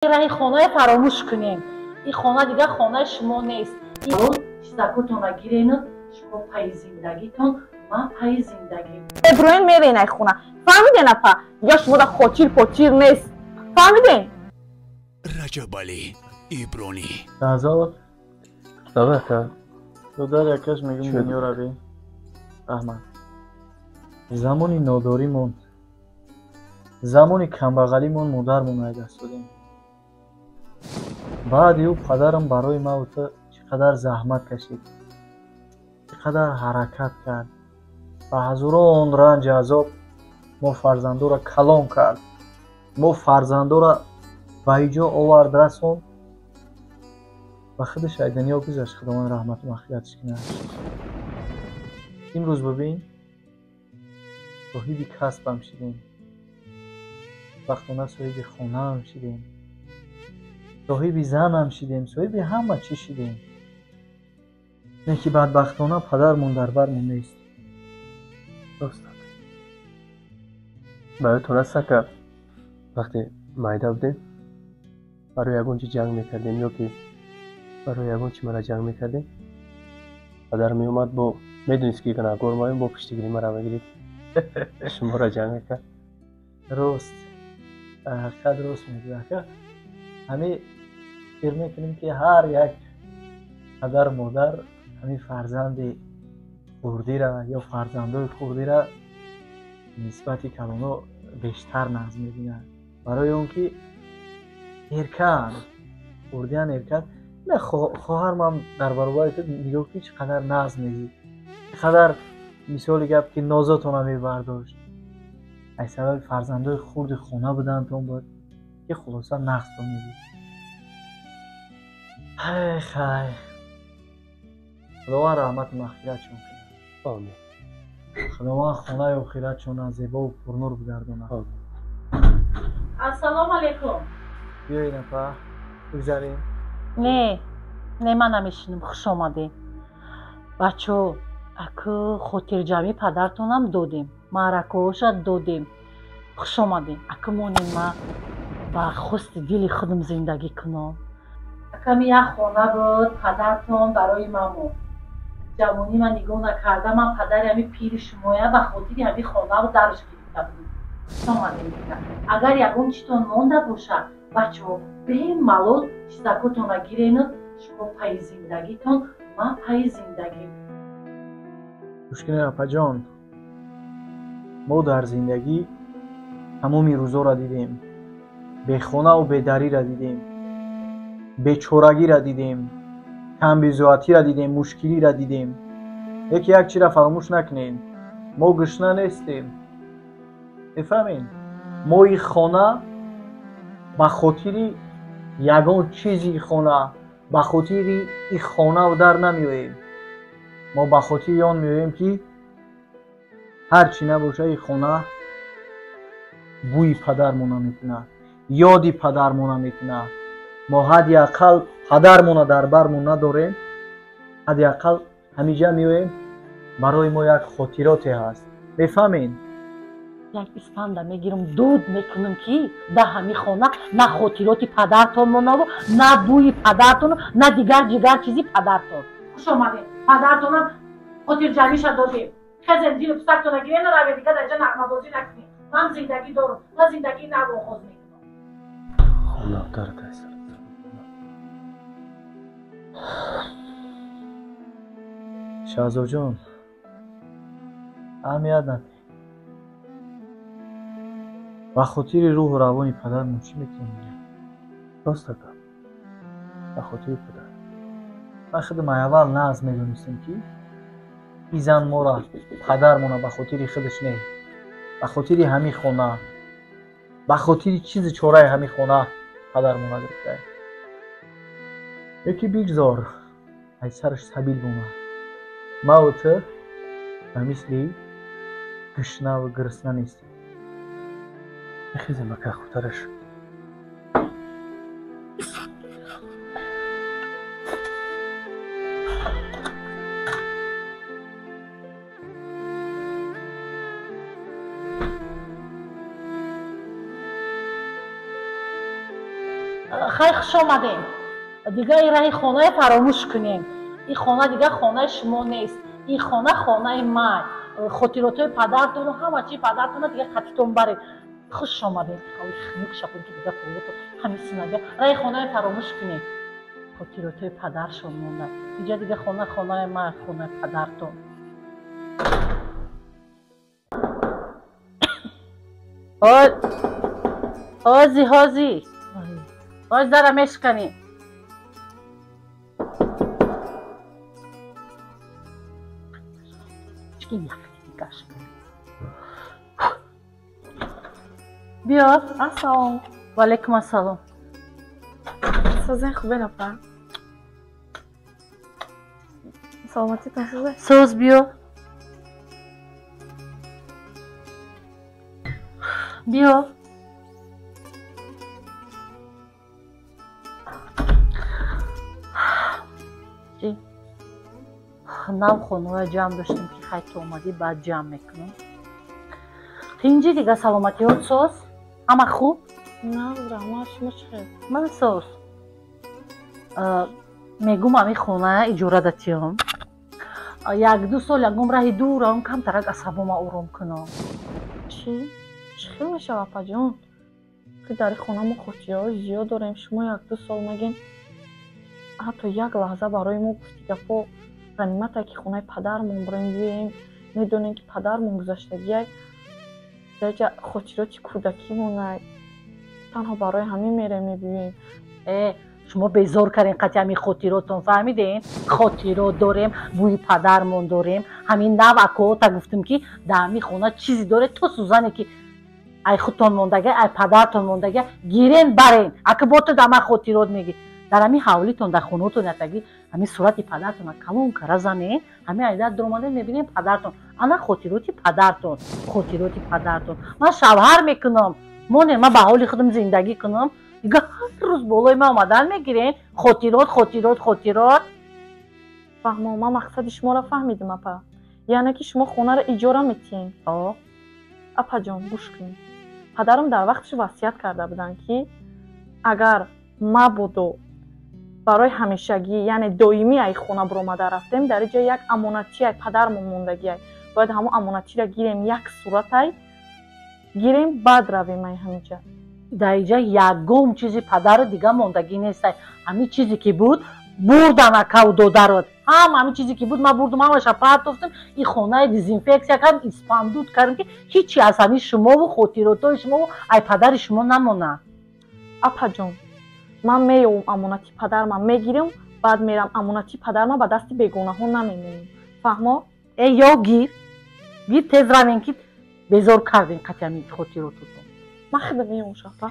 Раҳи хонаи фаромӯш кунем. Ин хона дигар хонаи шумо нест. Чизакотонро гирену шумо пайи зиндагитон, ман пайи зиндагим. Иброҳим мерен ай хона. Фаҳмиден, апа? Дигар шумо да хотир потир нест. Фаҳмиден? Раҷабалӣ Ибронӣ. Шаҳзод. Давай, ака. Додар якаш мегум дунё равӣ. Раҳмат. Замони нодоримон, замони камбағалимон модармон ай даст додем. Баъди ӯ падарам барои ман ту чӣ қадар заҳмат кашид, чӣ қадар ҳаракат кард, ба ҳазорон ранҷи азоб мо фарзандоро калон кард, мо фарзандоро ба иҷо овард, расонд ва худаш ай дунё гузашт. Худованд раҳмату мағфиратш кунад. Имрӯз бибин, соҳиби касбам шидем, вақтона соҳиби хонаам шидем, соҳиби занам шидем, соҳиби ҳама чӣ шидем. Не ки бадбахтона падармон дар бармон нест. Рост. Ба ёдтон аст, ака, вақте майда будем, барои ягон чи ҷанг мекардем ё ки барои ягон чи мара ҷанг мекардем, падар меомад, бо медонист ки гунаҳгор маем, бо пуштигирӣ мара мегирифт, шуморо ҷанг мекард. Рост, дар ҳақиқат рост мегӯӣ, ака. Ҳамин фикр мекунем ки ҳар як падару модар ҳамин фарзанди хурдира ё фарзандои хурдира нисбати калоно бештар нағз мебинад, барои он ки эркаанд, хурдиян эркаанд. На хоҳармам дар баробари ту нигоҳ кун, чӣ қадар нағз медид, чӣ қадар мисоли гап ки нозотона мебардошт. Аз сабаби фарзандои хурди хона будантон буд ки хулоса нағзтон медид. Ҳай хай, Худованд раҳмату мағфиратшон кунад. Омин. Худованд хонаи охиратшона зебову пурнур бигардонад. Ассалому алайкум. Биёед, апа, бигзарем. Не, не, ман намешинам. Хуш омадем, бачо. Аку хотирҷамъи падартонам додем, маъракаҳоша додем. Хуш омадем. Аку монем, ма ба хости дили худам зиндагӣ кунам. Аками як хона буд, падартон барои ман монд. Ҷавонӣ ман нигоҳ накарда, ман падари ҳами пири шумоя ба хотири ҳами хонаву дарш гирифта будем. Хуш омадем дига. Агар ягон читон монда бошад, бачаҳо, бемалол чизакотонро гирену шумо пайи зиндагитон, ман пайи зиндагим. Гӯш кунед, апаҷон, мо дар зиндагӣ тамоми рӯзоро дидем, бехонаву бедариро дидем, бечорагиро дидем, камбизоатиро дидем, мушкилиро дидем. Яке як чиро фаромӯш накунед, мо гушна нестем. Мефаҳмед? Мо ин хона ба хотири ягон чизи хона, ба хотири ин хонаву дар намеоем. Мо ба хотири он меоем ки ҳар чӣ набоша ин хона бӯи падармона мекунад, ёди падармона мекунад. Мо ҳадди ақал падармона дар бармон надорем, ҳадди ақал ҳамиҷа меоем, барои мо як хотироте ҳаст. Мефаҳмед? Як испанда мегирам, дуд мекунам ки да ҳами хона на хотироти падартон монаву, на бӯи падартону, на дигар ҷигар чизи падартон. Хуш омадем. Падартонам хотирҷамъиша додем. Хезем, дилу пусактона гирена раве, дига дар инҷа нағмабозӣ накунем. Ман зиндагӣ дорам, ман зиндагии нав оғоз мекунам. Хона дар даст. Шаҳзодҷон, аҳамият надиҳ. Ба хотири рӯҳу равони падармон чӣ мекунем? Рост, ака, ба хотири падар. Ман худам аввал нағз медонистем ки ин зан моро, падармона ба хотири худаш не, ба хотири ҳамин хона, ба хотири чизи чораи ҳамин хона падармона гирифтаем. Яке бигзор аз сараш сабил бомад. Маву ту ба мисли гушнаву гурусна нестем. Мехезем, ака, хубтараш. Хай, хуш омадем. Дига ин раҳи хонаи фаромӯш кунем. Ин хона дига хонаи шумо нест. Ин хона хонаи ман. Хотиротҳои падартону ҳама чи падартона дига қатитон баред. Хуш омадем. Хунук шапон ки дига пулото ҳамин синага. Раҳи хонаи фаромӯш кунем. Хотиротҳои падаршон монда. Инҷа дига хона хонаи ман, хонаи падартон. Ҳози, ҳози. Ҳоз дара мешканӣ. Биё. Ассалом. Ва алайкум ассалом. Созен хубен апа? Саломатитон соза? Соз, биё. Биё. Нав хонаҳоя ҷамъ доштем ки хай ту омадӣ, баъд ҷамъ мекунам. Тинҷи дига саломатиҳот соз? Ҳама хуб? На, раҳмат, шумо чӣ хел? Ман соз. Мегум ҳамин хона иҷора датиём. Як-ду сол ягон раҳи дур равам, камтарак асабома ором кунам. Чӣ? Чӣ хел мешава, апаҷон? Ки дар хона мо хотираҳои зиёд дорем, шумо як-ду сол мегин, ҳатто як лаҳза барои мо гуфти гапо ғанимате ки хонаи падармон бурем биёем, медонем ки падармон гузаштагиай, даҷа хотироти кӯдакимонай, танҳо барои ҳамин мерем мебиёем. Шумо безор кардем қатъи ҳамин хотиротон, фаҳмидем? Хотирот дорем, бӯи падармон дорем. Ҳамин нав акота гуфтем ки дар ҳамин хона чизе доре то сӯзане ки ай худтон мондага, ай падартон мондага, гирен барен. Ака бо ту дар ман хотирот мегӣ. Дар ҳамин ҳавлитон, дар хонотон ятагӣ ҳамин сурати падартона калон кара зане, ҳамин айдар дуромада мебинем падартон. Ана хотироти падартон, хотироти падартон. Ман шавҳар мекунам, монем, ман ба ҳоли худам зиндагӣ кунам. Дига ҳар рӯз болои ман омадан мегирен. Хотирот, хотирот, хотирот. Фаҳмо, ман мақсади шуморо фаҳмидам, апа. Яъне ки шумо хонаро иҷора метиҳем. Апаҷон, гӯш кунед. Падарам дар вақташ васият карда буданд ки агар мабодо барои ҳамешагӣ, яъне доимӣ ай хона буромада рафтем, дар инҷа як амонатчи ай падармон мондагиай. Бояд ҳамон амонатчиро гирем, як суратай гирем, баъд равем ай ҳаминҷа. Дар инҷа ягон чизи падару дига мондагӣ нестай. Ҳамин чизе ки буд, бурдан акаву додарот. Ҳама ҳамин чизе ки буд, ман бурдум, ҳамаша партофтам. Ин хонаи дезинфексия кардам, испандуд кардам ки ҳичи аз ҳамин шумову хотиротҳои шумову ай падари шумо намонад. Апаҷон, ман меёвам амонати падарма мегирам, баъд мерам амонати падарма ба дасти бегонаҳо намемонам. Фаҳмо? Э, ё гир. Гир, тез равем ки безор кардем қатъи ҳамин хотирототон. Ман худам меёвам, шафа.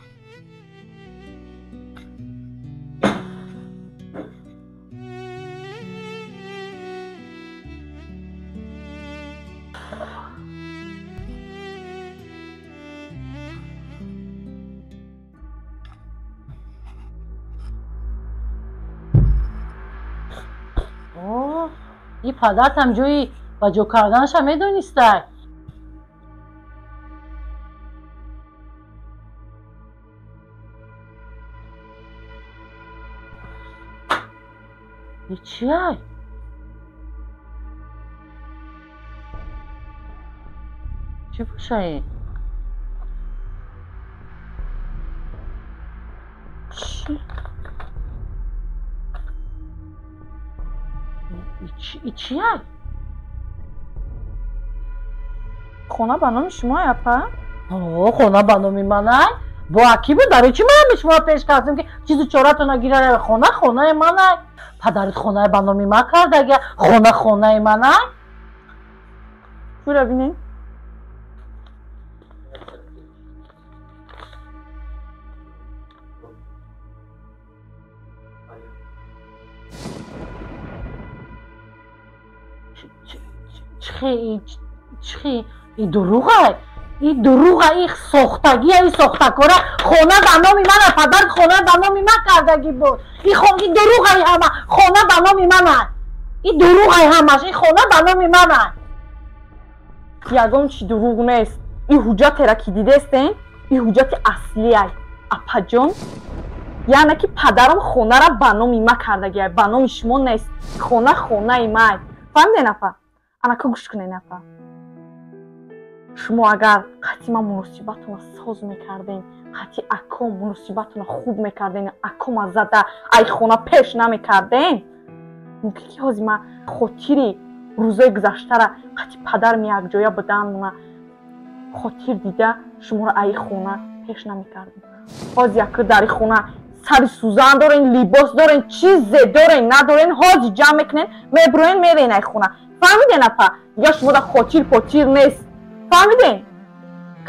И падартам ҷои ба ҷо карданаша медонистай. И чиай? Чӣ боша ин? Чӣ? И чиай? Хона ба номи шумоай, апа? Хона ба номи манай? Бо акӣ буд? Барои чӣ ман шумо пеш кардам ки чизу чоратона гирара? Хона хонаи манай. Падарат хонаи ба номи ман кардага, хона хонаи манай. Чура бинед. Чихи, и дурӯғай? И дурӯға, и сохтагия, и сохтакора. Хона ба номи мана, падар хона ба номи ман кардагӣ буд. И дурӯғай ҳама, хона ба номи мана. И дурӯғай ҳамаш, и хона ба номи мана. Ягон чи дурӯғ нест. И ҳуҷҷатеро ки дидестен, и ҳуҷҷати аслиай. Апаҷон, Яъне ки падарам хонара ба номи ма кардагиай, ба номи шумо нест. Хона хонаи май. Фаҳмиден, апа? Анака гӯш кунен, апа. Шумо агар қатъи ман муносибатона соз мекардем, қатъи аком муносибатона хуб мекардем, акома зада ай хона пеш намекардем, мумкин ки ҳозир ман хотири рӯзои гузаштара қатъи падарам якҷоя буданмона хотир дида шуморо аи хона пеш намекардем. Ҳозир яка дар хона сари сӯзан дорен, либос дорен, чизе дорен, надорен, ҳозир ҷамъ мекунен, мебироен, мерен ай хона. Фаҳмиден, апа? Дигар шумо да хотир потир нест. Фаҳмиден?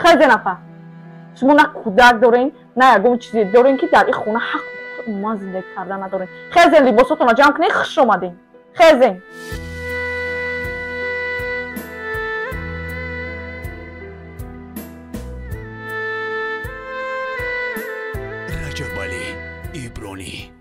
Хезен, апа. Шумо на кӯдак дорен, на ягон чизе дорен, ки дар ин хона ҳақ умуман зиндагӣ карда надорен. Хезен, либосотонро ҷамъ кунен, хуш омаден. Хезен. Раҷабалӣ Ибронӣ.